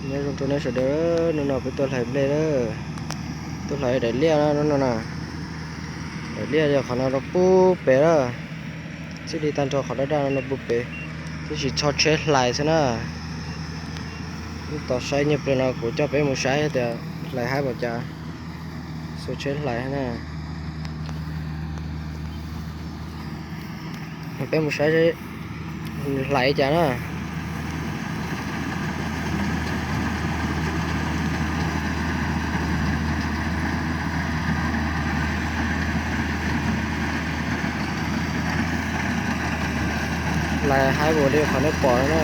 Nyob zoo rau nej sawv daws, hnub no peb tuaj hlais nplej na, tuaj hlais daim liaj no no na. Daim liaj yog qhov no rau pub pem na, txij li tag nrho qhov daj daj no rau pub pem, tab sis tsho tsheb hlais xwb na. Ib tos saib nyiaj pliag no kuv coj peb mus saib tias hlais haib npaum cas, xuas tsheb hlais na. Peb mus saib hlais cas na. Hlais haib npaum li qhov nej pom no na.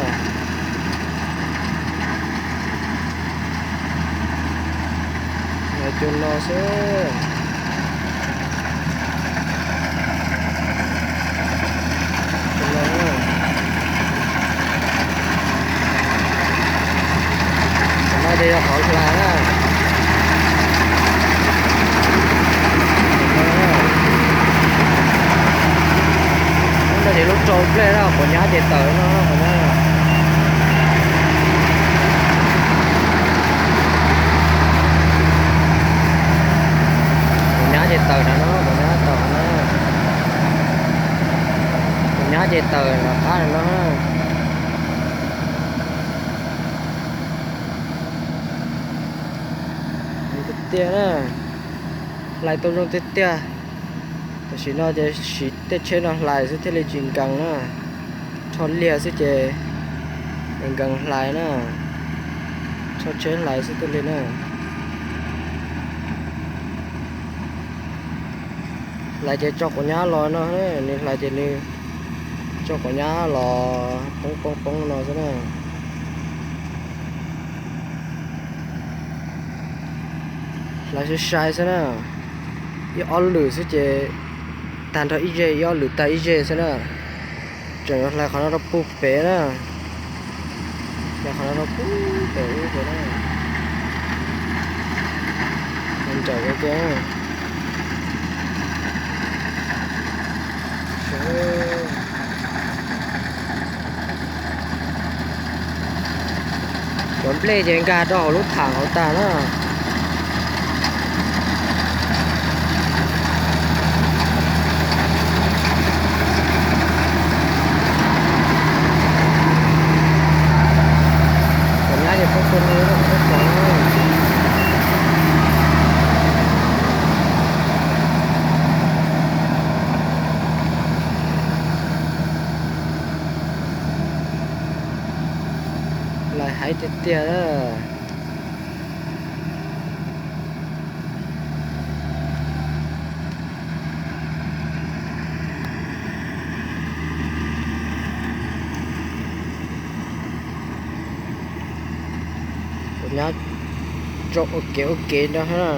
Hlais cua no xwb. Qhov no ces yog qhov hlais na. Tab sis lub rau nplej na, quav nyab ces tawm no, quav nyab, quav nyab ces tawm no, quav nyab tawm no, quav nyab ces tawm tom qab no. Tiag tiag na, hlais tau zoo tiag tiag. Tam sim no ces siv tej tsheb no hlais xwb thiaj li tsis nkees na. Tsho liag xwb ces nkees hlais na, tsho tsheb hlais xwb thiaj li na. Hlais ces tso quav nyab los no, nws hlais ces nws tso quav nyab los poob poob poob no xwb na. Hlais sai sai xwb na, ib ob lwm xwb ces tag nrho ib zeg, ib ob lwm tag ib zeg xwb na. Tseem yuav hlais qhov no rau pub pem na, hlais qhov no rau pub pem ub pem na. Nrawm ua ke. Cov nplej ces nkag rau hauv lub tham hauv tag na. Cov nyab ces poob poob li, poob poob. Hlais haib tiag tiag na. Kuv nyab tso ua kev ua kev no na.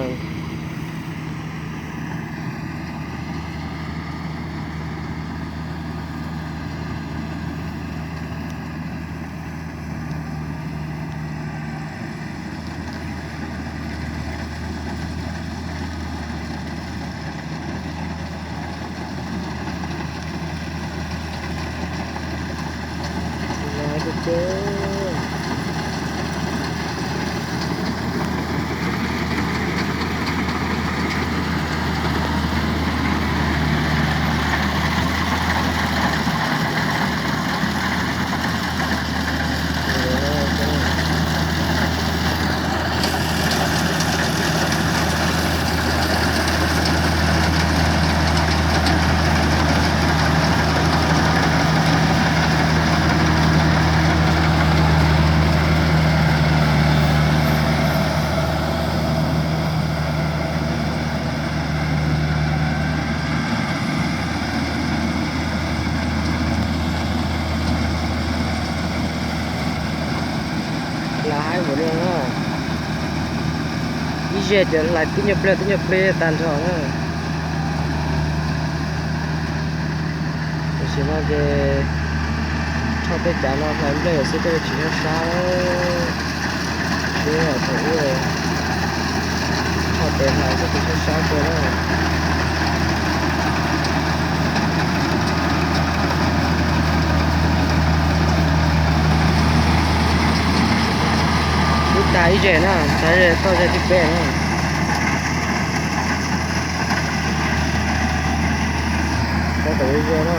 Hlais haib npaum li no na. Ib zeg ces hlais tib nyuag pliag tib nyuag pliag tag nrho na. Tam sim no ces tsho tej cav no hlais nplej xwb, tej tsis sab sab. Sib thaum ub tsho tes hlais xwb, tes sab sab kawg na. Lub Ib ze na, txog ze, txog ze thib peb na. Txog tom ze na.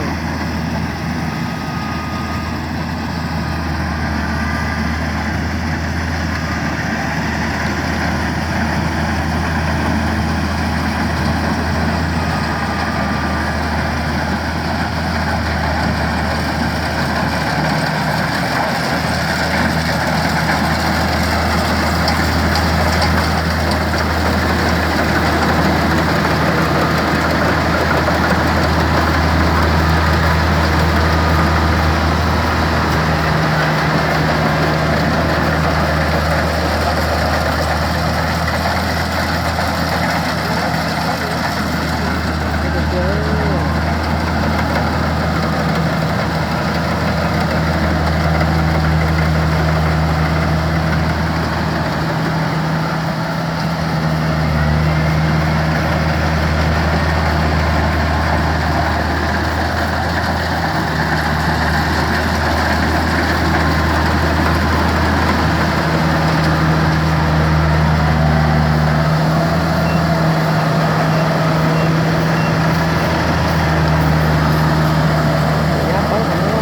Nyab paub qhov no.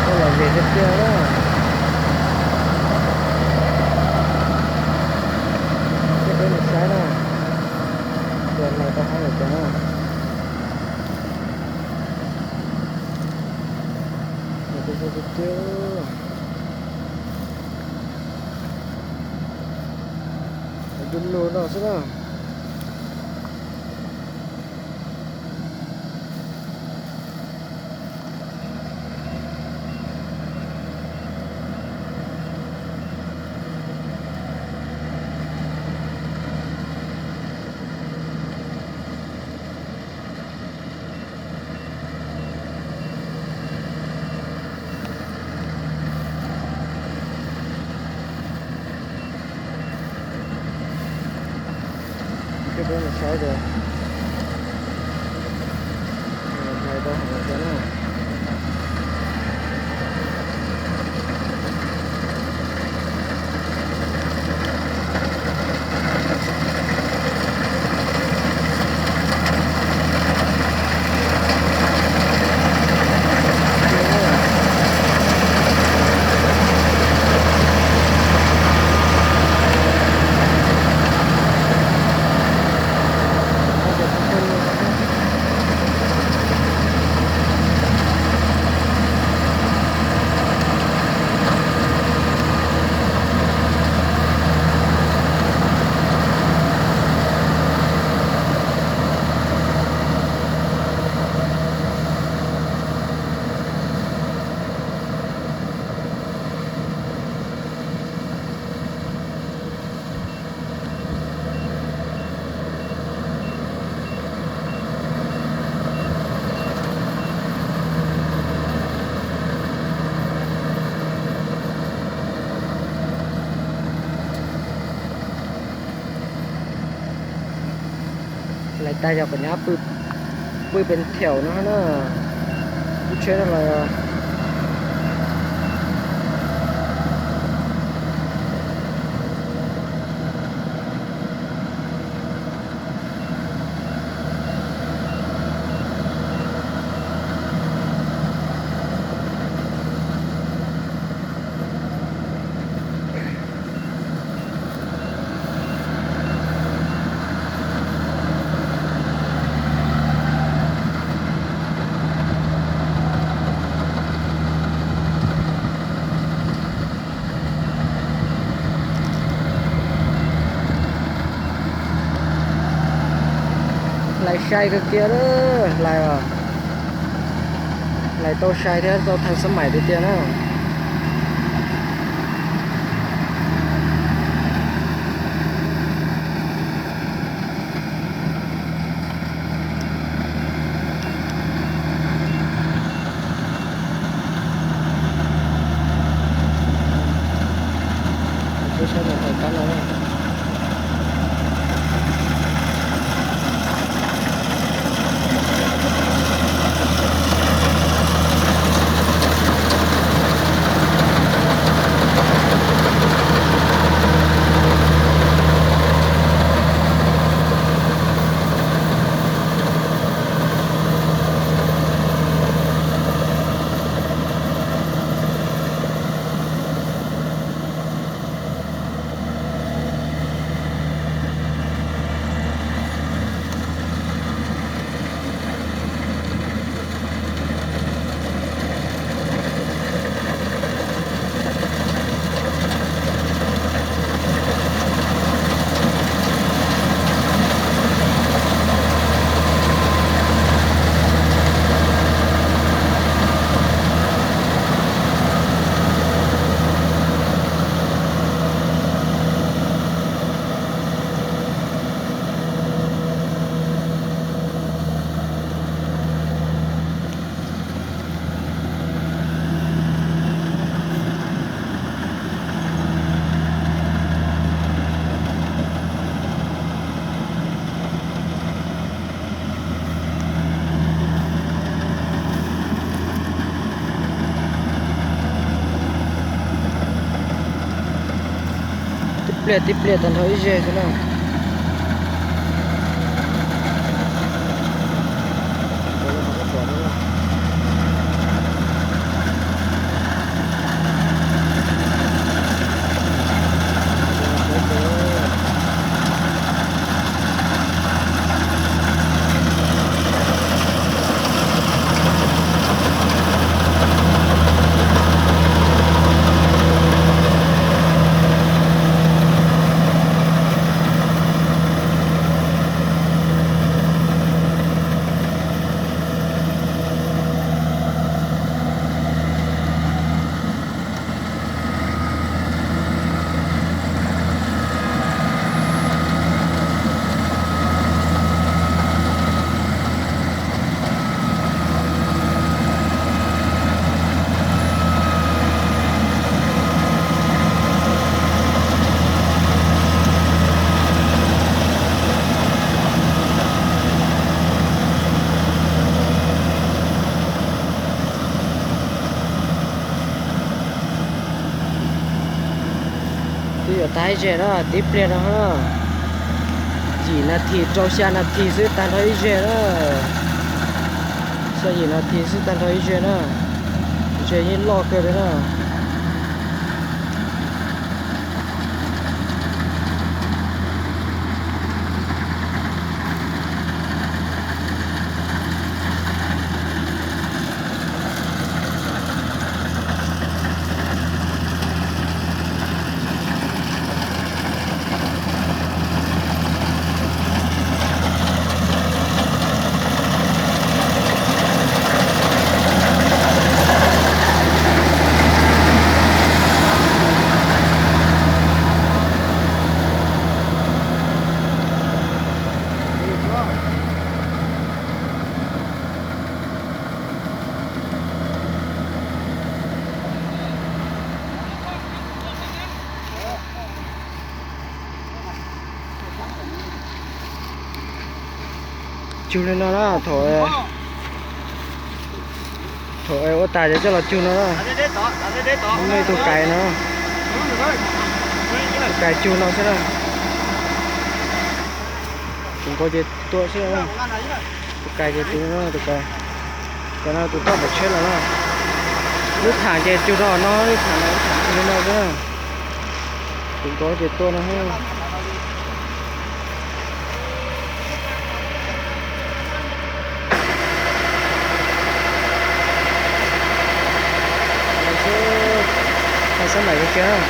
Koj los ze tiag tiag na. Coj peb mus saib na, tias hlais tau hauv lawm cas na. Hlais tau zoo tiag tiag. Hauv du lug no xwb na. Coj peb mus saib tias hlais tau hauv lawm cas na. Hlais tag yog kom nyab pw, pw pes thiaum no na, lub tsheb no los. Hlais sai kawg kiag, hlais, hlais tau sai thiab tau thav xab maim tiag tiag na. Tib pliag tib pliag tag nrho ib zej xwb na. Twb yuav tag ib zej na, tib pliag no na. Yim nas this rau xya nas this xwb tag nrho ib zej na. Xya yim nas this xwb tag nrho ib zej na. Zej yeej loj kawg li na. Cug li no na, thaum, thaum ua tas ces coj los cug no na. Muaj ib tug kais no, tus kais cug no xwb na. Tus nkaus ces tua xwb na. Tus kais ces tus no, tus kais, cov no tus toj pom tsheb los na. Lub tham ces cug rau no, lub tham no, lub tham cug li no xwb na. Tus nkaus ces tua no. Xab maim kiag.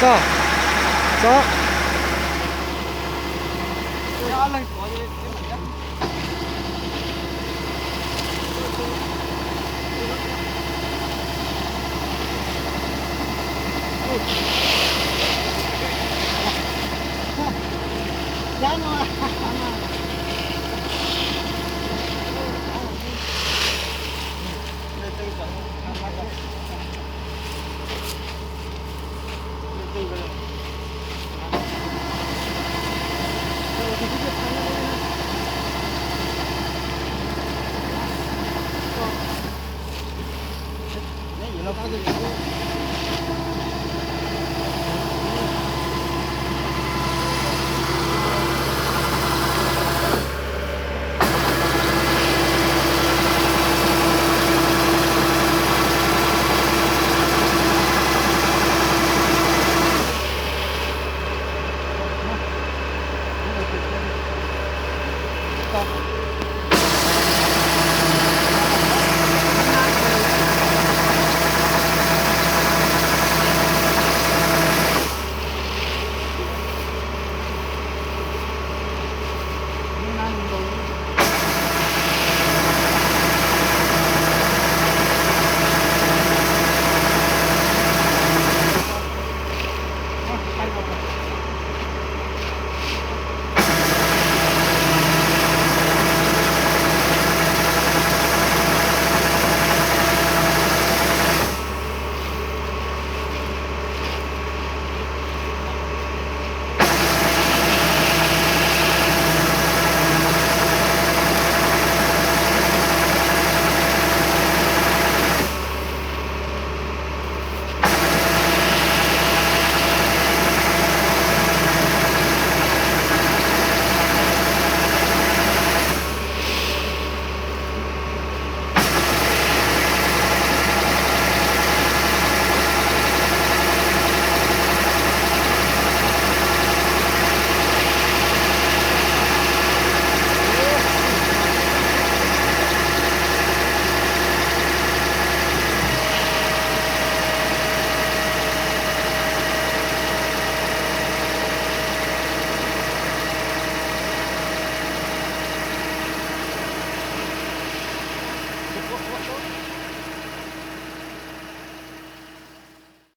Txhob. Nyab no,